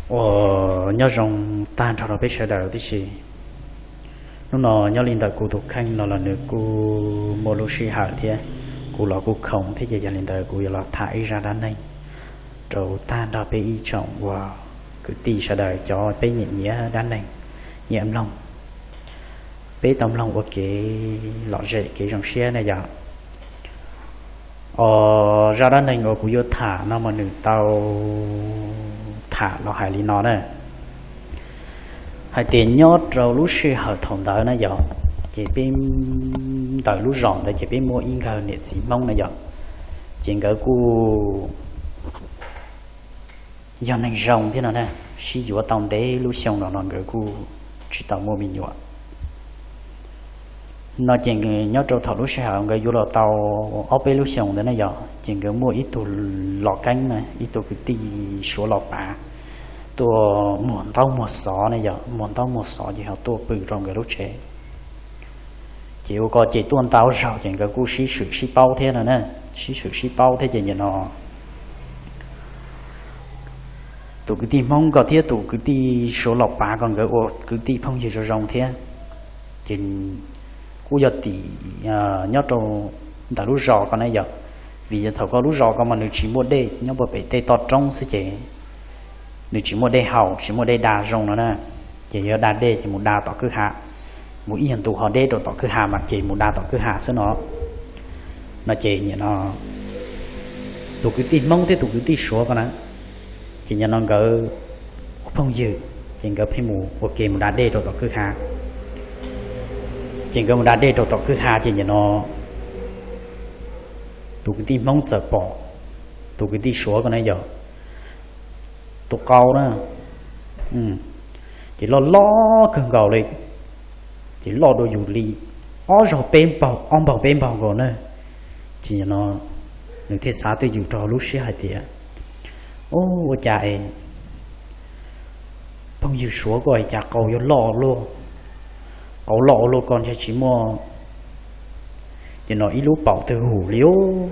Uas nyob zoo tag nrho rau peb sawv daws tib si. Hnub no nyob li ntawm kuv tus kheej no los nws kuj muaj lub sij hawm thiab, kuv los kuj khoom thiab ces yog li ntawd kuv yuav los tham ib zaj dab neeg rau tag nrho peb ib tsoom uas kwv tij sawv daws cov peb nyiam nyiam dab neeg, nyiam mloog, peb tau mloog ua kev lom zem kev zoo siab ne yom. Os, zaj dab neeg uas kuv yuav tham no mas nws tau tham los hais li no na, hais tias nyob rau lub sij hawm thaum ntawd na yom, ces peb ntawm lub zos ntawd ces peb muaj ib nkawg niam txiv Hmoob na yom, ces nkawd kuj yog neeg zoo thiab no na, sib yuav tau ntev lub xyoo no no nkawd kuj tsis tau muaj me nyuam no ces nyob rau thaum lub sij hawm nkawd yuav los tau ob peb lub xyoo ntawd ne yom, ces nkawd muaj ib tug los keeb na, ib tug kwv tij Suav los pav, tuaj muag ntaub muag xov ne yom, muag ntaub muag xov ces ho tuaj pw rau nkawd lub tsev. Ces ua ko ces tuaj ntau zaug ces nkawd kuj sib swm sib paub thiab no na, sib swm sib paub thiab ces nim no tus kwv tij Hmoob ko thiab tus kwv tij Suav los pav ko nkawd ua kwv tij phooj ywg zoo zoo thiab. Ces kuj yog tim nyob rau ntawm lub zos ko na yom, vim thaum ko lub zos ko mas nws tsis muaj dej, nyob puag pem tej toj roob xwb ces nws tsis muaj dej haus, tsis muaj dej da zoo no na. Ces yog da dej ces mus da tom kwj ha, mus ib yam ntu ho deb rau tom kwj ha mas ces mus da tom kwj ha xwb no. No ces nim no tus kwv tij Hmoob thiab tus kwv tij Suav ko na, ces nim no nkawd ua phooj ywg, ces nkawd pheej mus ua ke mus da dej rau tom kwj ha. Ces nkawd mus da dej rau tom kwj ha ces nim no tus kwv tij Hmoob txawm pom tus kwv tij Suav ko na yog tus qau na, ces loj loj kawg nkaus li, ces loj dua yus li ob zaug peb npaug, ob npaug peb npaug nkaus na. Ces nim no nws thiaj xav twj ywm rau lub siab hais tias, ua cas es phooj ywg Suav ko es cas qau yuav loj luaj, qau loj ua luaj ko ntshe tsis muaj nim no ib lub paum twg hum li ub,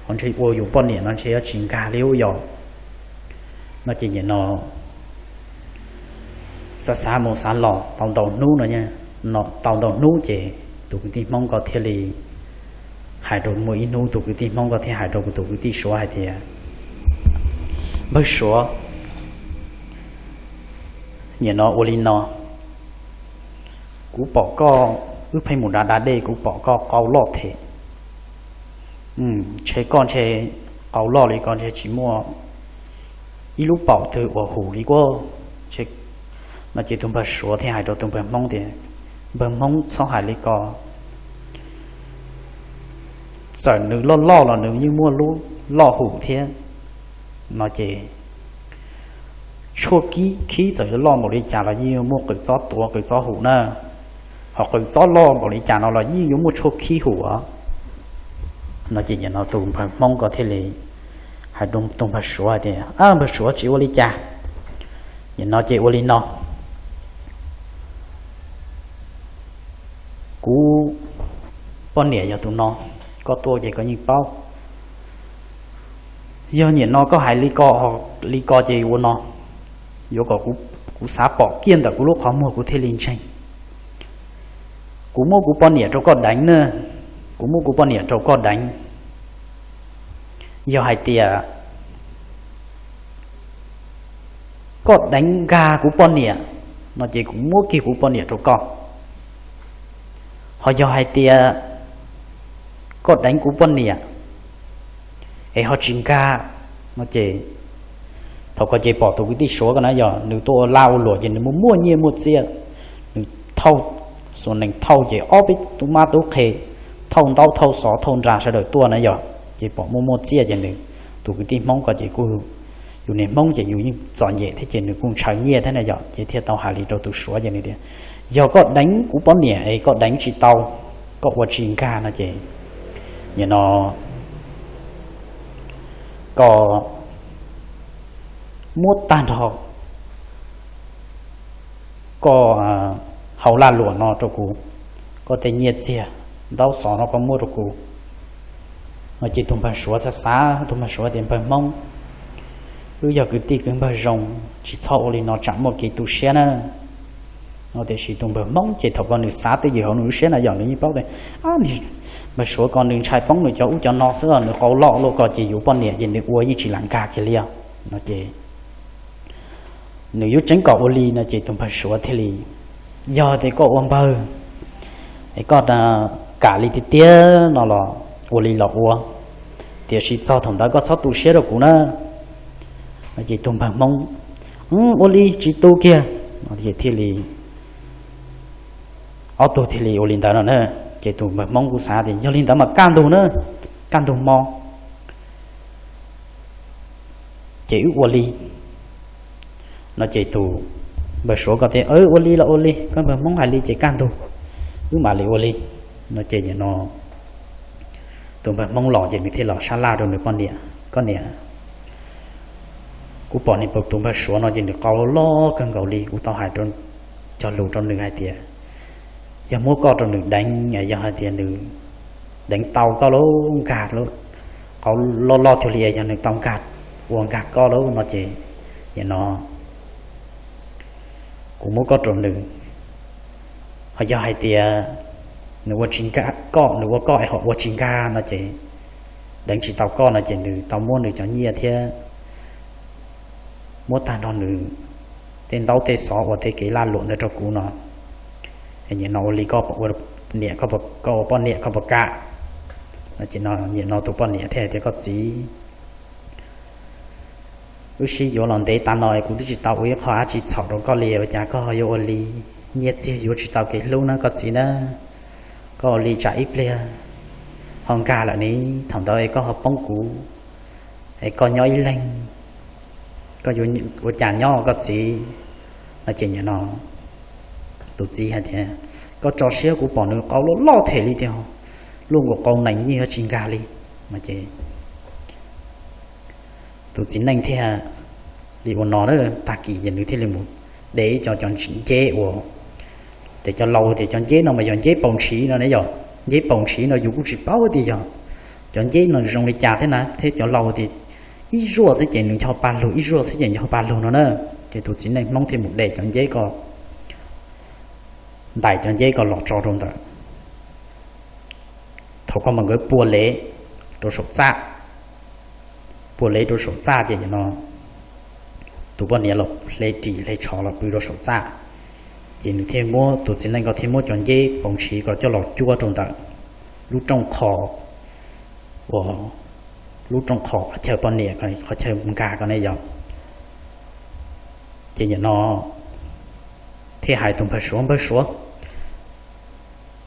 ho ntshe ua yus poj niam no ntshe yuav tsis nkag li ub yom. No ces nim no xav xav mus xav los tau ntau hnub no, tau ntau hnub ces tus kwv tij Hmoob ko thiaj li hais rau, muaj ib hnub tus kwv tij Hmoob ko thiaj hais rau tus kwv tij Suav hais tias, npawg Suav, nim no ua li no, kuv pom koj, wb pheej mus da da dej kuv pom koj qau loj thiab, ntshe koj ntshe qau loj li ko ntshe tsis muaj ib lub paum twg uas hum li kuj. No ces tus npawg Suav thiaj hais rau tus npawg Hmoob tias, npawg Hmoob txhob hais li ko, txawm nws loj loj los nws yeej muaj lub loj hum thiab. No ces tshuaj khib txawm yuav loj npaum li cas los yeej yuav muaj qws txob tuav qws txob hum na, ho qws txob loj npaum li cas no los yeej yuav muaj tshuaj khib hum. No ces nim no tus npawg Hmoob ko thiaj li hais rau tus npawg Suav hais tias, npawg Suav tsis ua li cas, nim no ces ua li no, kuv poj niam yog tus no, koj tuaj ces koj yeej paub. Yog nim no koj hais li ko, li ko ces ua no, yuav kom kuv xav pom kiag ntawm kuv lub qhov muag kuv thiaj li ntseeg. Kuv muab kuv poj niam rau koj deev na, kuv muab kuv poj niam rau koj deev. Yog hais tias koj deev nkag kuv poj niam, no ces kuv muab kiag kuv poj niam rau koj. Ho yog hais tias koj deev kuv poj niam es ho tsis nkag, no ces thaum ko ces pom tus kwv tij Suav ko na yog nws tuaj ua lag ua luam ces nws muaj muaj nyiaj muaj txiaj, nws thauj, xuas nees thauj ces ob peb tub mab tub qhe, thauj ntaub thauj xov thauj nra sawv daws tuaj na yog, ces pom muaj muaj txiaj ces nws, tus kwv tij Hmoob ko ces kuj, yus niag Hmoob ces yus yeej txom nyem thiab ces nws kuj ntshaw nyiaj thiab na yog, ces thiaj tau hais li rau tus Suav ces nws tias, yog koj deev kuv poj niam es koj deev tsis tau, koj ua tsis nkag no ces nim no koj muab tag nrho koj hauv lag luam no rau kuv, koj tej nyiaj txiag ntaub xov no koj muab rau kuv. No ces tus npawg Suav xav xav, tus npawg Suav tias, npawg Hmoob, Wb yog kwv tij kwv npawg zoo, tsis txhob ua li no tsam muaj kev tu siab na. No tiam sis tus npawg Hmoob ces thaum ko nws xav twj ywm hauv nws lub siab na, yog nws yeej paub tias, a, npawg Suav ko nws ntshai poob nws cov ub cov no xwb, nws qau loj luaj ko ces yus poj niam ces nws ua yeej tsis lam nkag kiag li os. No ces nws yuav tseev kom ua li no ces tus npawg Suav thiaj li, yog tias koj ua npawg es koj kam li tiag tiag no los ua li los ua, tiam sis txog thaum ntawd koj txhob tu siab rau kuv na. No ces tus npawg Hmoob, ua li tsis tu kiag. Ces thiaj li ob tug thiaj li ua li ntawd no na. Ces tus npawg Hmoob kuj xav tias yog li ntawd mas kaj ntug na, kaj ntug hmo ces wb ua li. No ces tus npawg Suav ko tias, ua li los ua li, koj npawg Hmoob hais li ces kaj ntug, wb mam li ua li. No ces nim no tus npawg Hmoob los ces nws thiaj los sab laj rau nws poj niam, koj niam, kuv pom niam tus npawg Suav no ces nws qau loj kawg nkaus li, kuv tau hais cog lus rau nws hais tias yog muab koj rau nws deev, yog hais tias nws deev tau koj lub nkag, qau loj loj cuag li yog nws tau nkag, ua nkag koj lub no ces nim no kuv muab koj rau nws. Ho yog hais tias nws ua tsis nkag koj, nws ua koj es ho ua tsis nkag no ces deev tsis tau koj no ces nws tau muab nws cov nyiaj thiab muab tag nrho nws tej ntaub tej xov uas tej kev lag luam ntawd rau kuv no. Nim no ua li koj ua niam, koj ua poj niam koj puas kam? No ces nim no tus poj niam thiaj hais tias koj txiv, wb sib yuav los ntev tas no kuv twb tsis tau ua ib qho dab tsi txhaum rau koj li, ua cas koj ho yuav ua li? Nyiaj txiag yuav tsis tau kev hlub na koj txiv na. Koj ua li tsam ib pliag ho nkag lawm ni, thaum ntawd es koj ho poob kuv, es koj nyob ib leeg, koj yuav ua cas nyob koj txiv? No ces nim no tus txiv hais tias koj tso siab, kuv pom nws qau loj loj them li tiag, luaj nkaus qau nees yeej yuav tsis nkag li. No ces tus txiv neej thiaj li ua no, tag kis ces nws thiaj li mus de ib co cov nceb uas, ces cov laus tias cov nceb no mas yog nceb paus ntshiv no ne, yog nceb paus ntshiv no yus kuj tsis paub tias yog cov nceb no zoo li cas thiab na, thiab cov laus tias ib zuaj xwb ces nws ncho pa lug, ib zuaj xwb ces ncho pa lug no na. Ces tus txiv neej Hmoob thiaj mus de cov nceb ko, ntais cov nceb ko los tso rau ntawm, thaum ko mas nkawd pua lev rau saum txaj, pua lev rau saum txaj ces no tus poj niam los hle ris hle tsho los pw rau saum txaj. Ces nws thiaj muab, tus txiv neej ko thiaj muab cov nceb paus ntshiv ko coj los cuab rau ntawm lub rooj qho, uas lub rooj qho qhov chaw poj niam, qhov chaw nkag ko ne yog. Ces nim no thiaj hais tus npawg Suav, npawg Suav,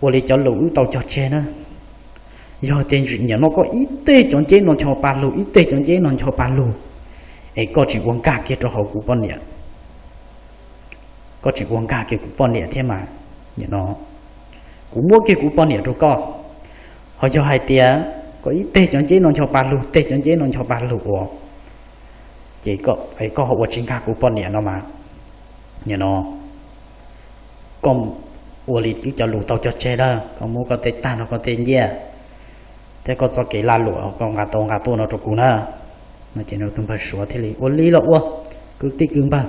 ua li cov lus wb tau cog tseg na, yog tias nim no koj ib teg cov nceb no ncho pa lug, ib teg cov nceb no ncho pa lug, es koj tsis ua nkag kiag rau hauv kuv poj niam, koj tsis ua nkag kiag kuv poj niam thiab mas, nim no kuv muab kiag kuv poj niam rau koj. Ho yog hais tias koj ib teg cov nceb no ncho pa lug, teg cov nceb no ncho pa lug uas, ces koj ho ua tsis nkag kuv poj niam no mas, nim no koj ua li wb cov lus tau cog tseg lawm, koj muab koj tej tag nrho koj tej nyiaj thiab koj txoj kev lag luam koj nqa tau nqa tuaj no rau kuv na. No ces tus npawg Suav thiaj li, ua li los ua, kwv tij kwv npawg,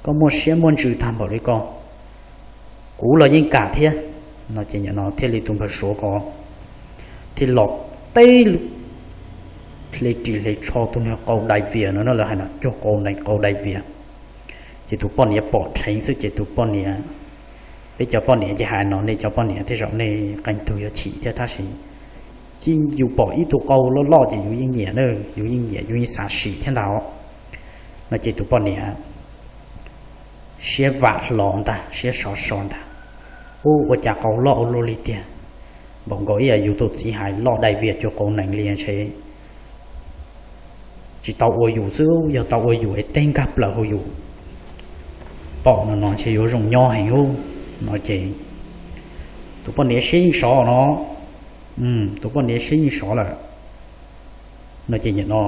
koj muaj siab muaj ntsws tag npaum li ko, kuv los yeej kam thiab. No ces nim no thiaj li tus npawg Suav ko thiaj los teb hle ris hle tsho tus niag qau dai vias no, lawv hais no cuag qau nees qau dai vias. Ces tus poj niam pom dheev xwb ces tus poj niam, peb cov poj niam ces hais no, nej cov poj niam tej zaum nej qee tug yuav chim thiab tab sis cia yus pom ib tug qau loj loj ces yus yeej nyiam na, yus yeej nyiam, yus yeej xav sim thiab ntag. No ces tus poj niam siab vam hlo ntag, siab sov so ntag, ub, ua cas qau loj ua luaj li tiag, npaum nkaus ib yam yus tus txiv hais loj dai vias cuag qau nees li ntshe tsis tau ua yus xwb, yog tau ua yus es teb nkag plaws hauv yus pom no no ntshe yuav zoo nyob heev ub. No ces tus poj niam siab yeej sov no, tus poj niam siab yeej sov lawm. No ces nim no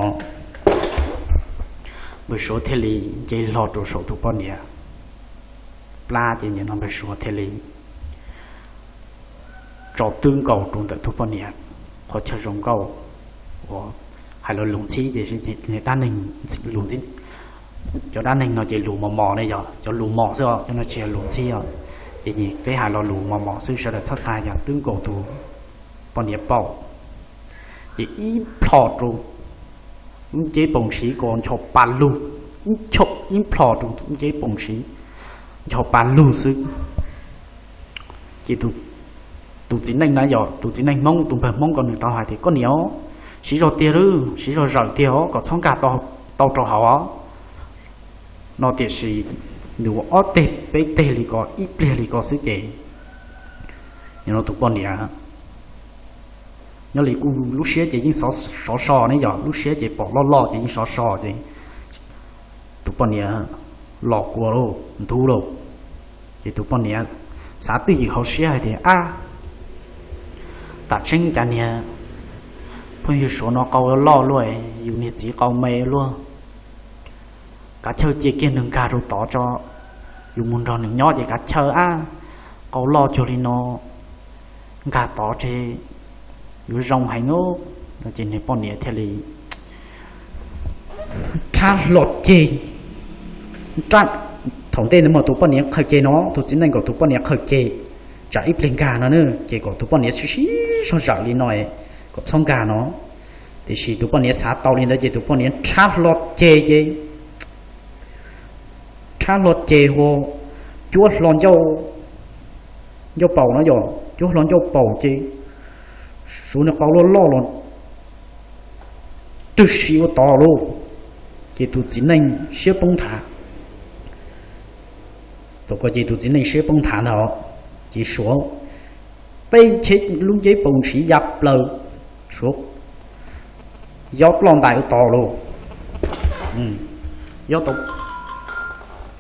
npawg Suav thiaj li nce hlo rau saum tus poj niam plab, ces nim no npawg Suav thiaj li tso twb nkaus rau ntawm tus poj niam qhov chaw zoo nkauj uas Hais los lus ntxhib ces dab neeg, lus ntxhib, cov dab neeg no ces lus mos mos ne yog cov lus mos xwb os, cov no tsis yog lus ntxhib os. Ces peb hais los lus mos mos xwb, sawv daws txhob xav yog twb nkaus tus poj niam paum, ces ib plho rau lub nceb paus ntshiv ko ncho pa lug, ib plho rau lub nceb paus ntshiv ncho pa lug xwb. Ces tus txiv neej na yog tus txiv neej Hmoob, tus npawg Hmoob ko nws tau hais tias, koj niam, siv zog tiag, siv zog zawm tiag os, kom txhob nkag tau rau hauv os. No tiam sis nws ua ob teg peb teg li ko ib pliag li ko xwb ces nim no tus poj niam nyob li kuj lub siab ces yeej sov so ne yog, lub siab ces pom loj loj ces yeej sov so ces tus poj niam los kua lauj, ntub lauj. Ces tus poj niam xav twj ywm hauv siab hais tias, ab, tam tseeb cas niag phooj ywg Suav no qau loj luaj, yus niag txiv qau me luaj. Kav chaw cia kiag nws nkag rau tod tso, yus mus nrog nws nyob ces kav chaw ab, qau loj cuag li no, nkag tod tseg yuav zoo heev no. Ces niag poj niam thiaj li rhab hlo ceg. Thaum ntej ntawd mas tus poj niam qhaws ceg no, tus txiv neej kom tus poj niam qhaws ceg, tsam ib pliag nkag no na, ces kom tus poj niam siv zog zawm li no kom txhob nkag no. Tiam sis tus poj niam xav tau li ntawd ces tus poj niam rhab hlo ceg ces, rhab hlo ceg hu, cuab hlo ncauj, ncauj paus no yog cuab hlo ncauj paus ces Suav nws qau loj loj los rwg si ua tod lauj. Ces tus txiv neej siab poob nthav. Thaum ko ces tus txiv neej siab poob nthav ntag, ces Suav teb cheb lub nceb paus ntshiv ya plaws, Suav yob ploj ntais ua tod lauj. Yob,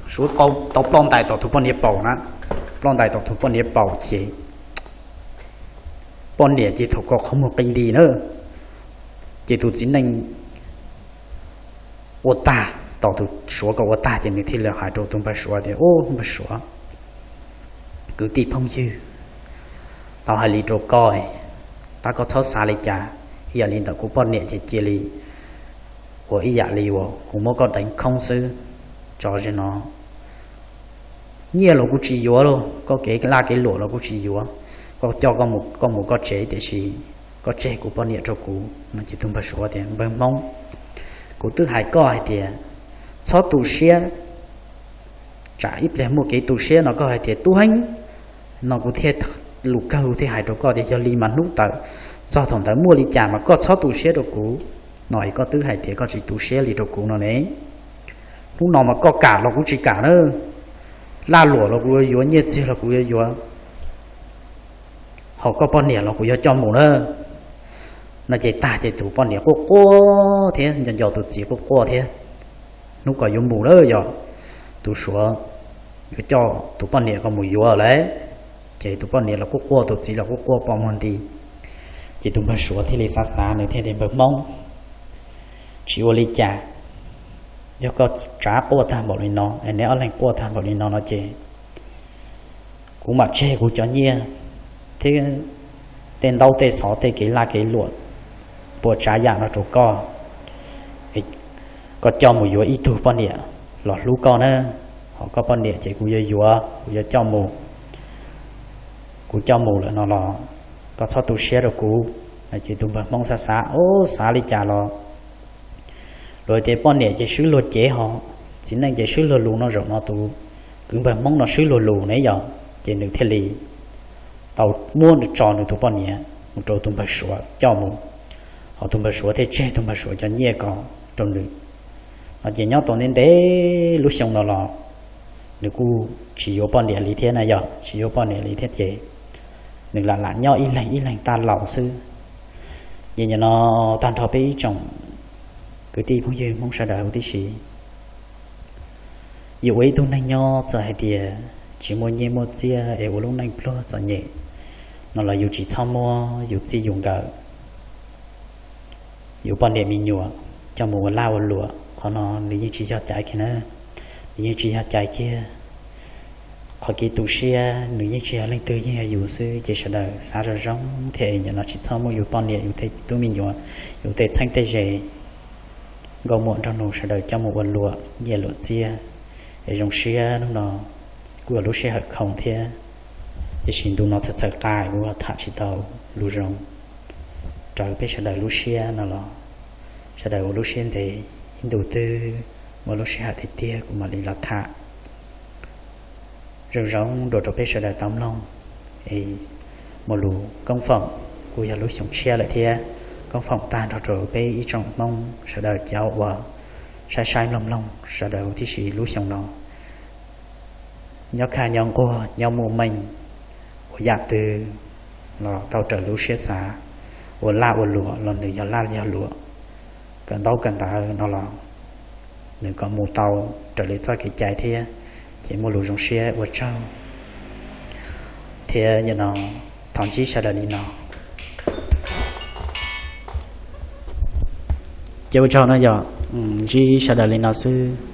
Suav tau ploj ntais tom tus poj niam paum na, ploj ntais tom tus poj niam paum ces poj niam ces thaum ko qhov muag qi nti na, ces tus txiv neej ua tag, tos tus Suav ko ua tag ces nws thiaj li hais rau tus npawg Suav tias, ub, npawg Suav, kwv tij phooj ywg, tau hais li rau koj, tab koj txhob xav li cas, ib yam li ntawm kuv poj niam ces cia li ua ib yam li uas kuv muab koj deev khoob xwb. Tso ze no, nyiaj los kuv tsis yuav lauj, koj kev laj kev luam los kuv tsis yuav, koj coj koj mus koj tsev, tiam sis koj tseg kuv poj niam rau kuv no. Ces tus npawg Suav tias, npawg Hmoob, kuv twb hais koj hais tias txhob tu siab, tsam ib pliag muaj kev tu siab no koj hais tias tub heeb no, kuv thiaj, lus kawg kuv thiaj hais rau koj tias yog li mas hnub tawm txog thaum ntawd muaj li cas mas koj txhob tu siab rau kuv no, es koj twb hais tias koj tsis tu siab li rau kuv no ne. Hnub no mas koj kam los kuv tsis kam na, laj luam los kuv yuav yuav, nyiaj txiag los kuv yuav yuav, ho koj poj niam los kuv yuav coj mus na. No ces tag ces tus poj niam quaj quaj thiab nco nco tus txiv quaj quaj thiab. Hnub ko yuav mus lawm, yog tus Suav yuav coj tus poj niam ko mus yuav lawm. Ces tus poj niam los quaj quaj, tus txiv los quaj quaj pom muag nti. Ces tus npawg Suav thiaj li xav xav, nws thiaj tias, npawg Hmoob, tsis ua li cas, yog koj tsav quaj tag npaum li no es neb ob leeg quaj tag npaum li no no ces kuv mam tseg kuv cov nyiaj thiab tej ntaub tej xov tej kev laj kev luam puas tsav yam no rau koj, koj coj mus yuav ib tug poj niam los hlub koj na. Ho koj poj niam ces kuv yuav yuav, kuv yuav coj mus, kuv coj mus lawm no los koj txhob tu siab rau kuv. Ces tus npawg Hmoob xav xav, ub, xav li cas los luag tias poj niam ces swb luag cev ho txiv neej ces swb luag lus no, zaum no tus kwv npawg Hmoob no swb luag lus ne yog, ces nws thiaj li tau muab tso nws tus poj niam mus rau tus npawg Suav coj mus, ho tus npawg Suav thiaj tseg tus npawg Suav cov nyiaj ko rau nws. No ces nyob tau ntev ntev lub xyoo no los nws kuj tsis yuav poj niam li thiab na yog, tsis yuav poj niam li thiab ces nws lam lam nyob ib leeg ib leeg tag laus xwb. Ces nim no tag nrho peb ib tsoom kwv tij phooj ywg Hmoob sawv daws huv tib si, yus ua ib tug neeg nyob txawm hais tias tsis muaj nyiaj muaj txiaj es ua lub neej pluag txom nyem no los yus tsis txhob muab yus txij yus nkawm, yus poj niam me nyuam coj mus ua laj ua luam. Qhov no nws yeej tsis yog cai kiag na, nws yeej tsis yog cai kiag. Qhov kev tu siab nws yeej tsis yog leej twg, yeej yog yus xwb, ces sawv daws xav zoo zoo thiab es nim no tsis txhob muab yus poj niam, yus tej tub me nyuam, yus tej txheeb tej ze, nkauj muam nraug nus sawv daws coj mus ua luam nyiaj luam txiaj. Es zoo siab hnub no kuj yog lub sij hawm khoom thiab, tiam sis ntu no txhawm txhawm qa kuv tham tsis tau lus zoo rau peb sawv daws lub siab no los sawv daws ua lub siab ntev, ib ntu twg muaj lub sij hawm tiag tiag kuv mam li los tham zoo zoo dua rau peb sawv daws tau mloog. Es muaj lus Koob Foom, kuj yog lub xyoo tshiab lawm thiab, Koob Foom tag nrho rau peb ib tsoom Hmoob sawv daws cov uas saib saib mloog mloog sawv daws huv tib si lub xyoo no nyob khaj nyob nquag nyob muaj meej, ua yam twg los tau raws lub siab xav, ua laj ua luam los nws yog laj yog luam, kawm ntaub kawm ntawv no los nws kom mus tau raws li txoj kev cai thiab. Ces muaj lus zoo siab ua tsaug thiab nim no thov ntsib sawv daws li no. Ces ua tsaug no yog ntsib sawv daws li no xwb.